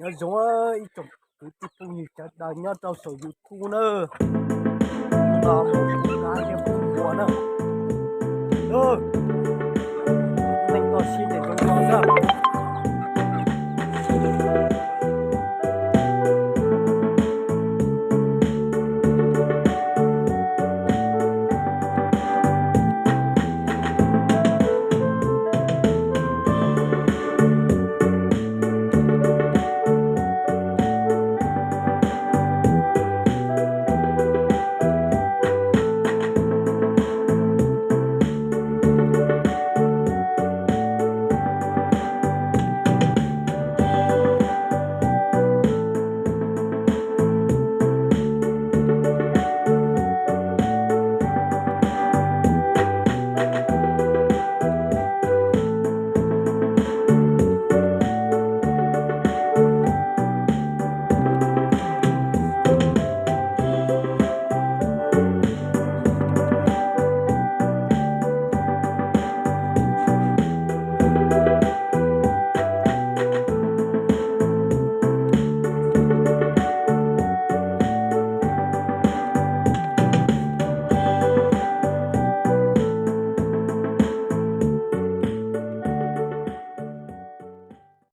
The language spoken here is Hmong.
Nyob zoo ib tsoom kwv tij phooj ywg sawv daws nyob rau saum YouTube na, no mus kuv na, yog kuv ua na, neej toj siab ces zoo no na.